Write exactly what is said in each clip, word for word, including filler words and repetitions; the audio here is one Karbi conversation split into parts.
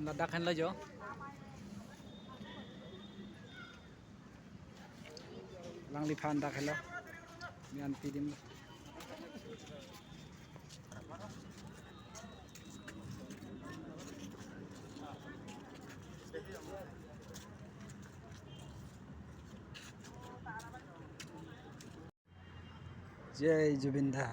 Ladak henlo jo. Langliphan dak henlo. Mian pidim. Jai Jubin Da.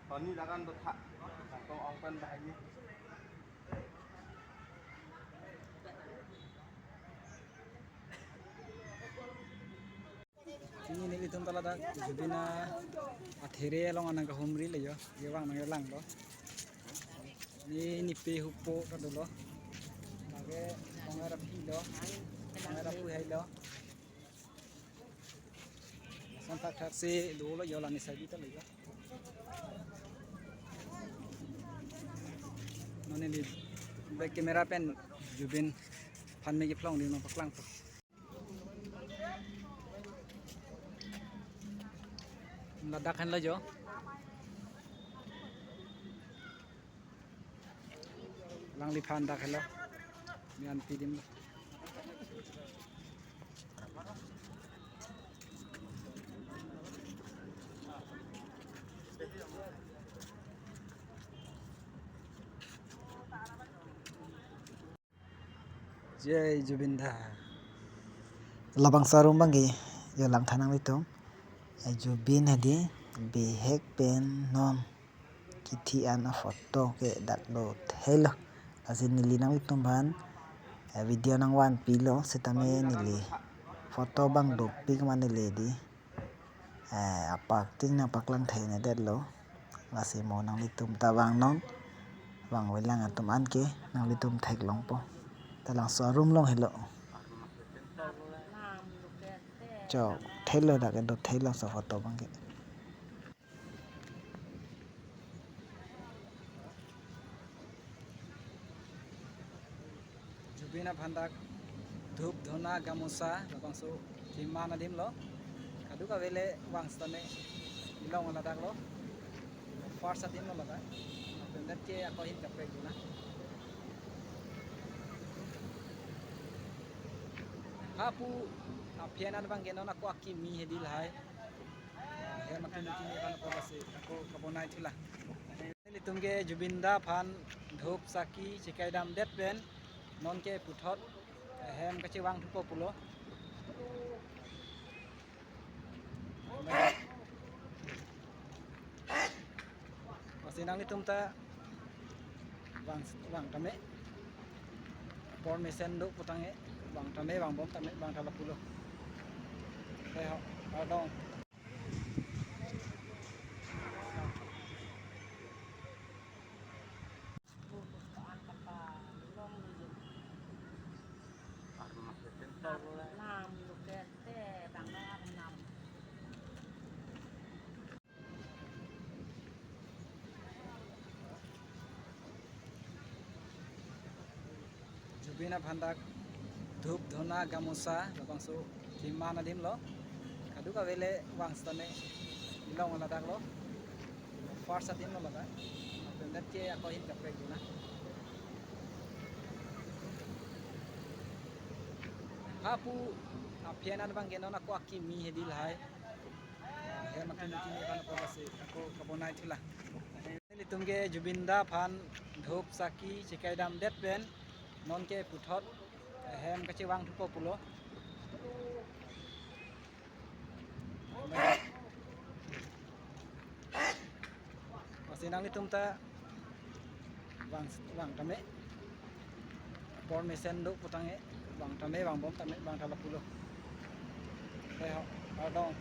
Tony lagan dotha. Kangkong ongpen bahai ni. Pini nelitum ta ladak Jubin athere along anang kahumri le jo. Ye vang nangkelanglo. Ne nipe hupo ta dolo. Lake tongar aphi lo. Tongar aphu hai lo. Lason thakthak si dolo jo, la ne side ta le jo. Non neli back camera pen Jubin aphan me kephlong ding nangpaklangpo. Ladak henlo jo. Langliphan dak henlo. Mian pidim. Jai Jubin Da. Labangso arum abangke jo langtha nanglitum. Eh, Jubin hedi bihek pen non kithi an a-photo ke dak dothelo. Lasi neli nanglitum aphan, eh, video nangvanpilo, setame neli photo abang dopik ma neli di. Eh, apak tin nangpaklang theknedetlo. Lasi mo nanglitum ta vangnon. Vangvelang atum anke nanglitum theklongpo. Ta labangso arum along helo. Chok, thelo dak kedothelo labangso photo abangke. Jubin aphan dak dhup dhuna gamosa labangso thima adim lo. Kadokave le vang setame ilong ladak lo. First adim lo ladak. Lapen det ke ako ahin kaprek dun na. Hapu aphian an abangke non ako akimi hedi lahai. Hem akimi kimi aphan ako lasi ako kabonai thulang. Nelitum ke Jubin Da aphan dhup saki chekai damdet pen non ke puthot hem kachevang thupo pulo. Lasi nanglitum ta vang, vang tame. Apor mesen do putangke vang tame, vangbom tame, vangtha lapulo. Hei ho, kardom. Jubin aphan dak dhup dhuna gamosa labangso thima adim lo. Kadokave le vang setame ilong ladak lo. First adim lo ladak. Lapen det ke ako ahin kaprek dun na. Hapu aphian an abangke non ako akimi hedi lahai. Hem akimi kimi aphan ako lasi ako kabonai thulang. Nelitum ke Jubin Da aphan dhup saki chekai damdet pen non ke puthot hem kachevang thupo pulo. Lasi nanglitum ta vang, vang tame. Apor mesen do putangke vang tame, vangbom tame, vangtha lapulo. Hei ho, kardom.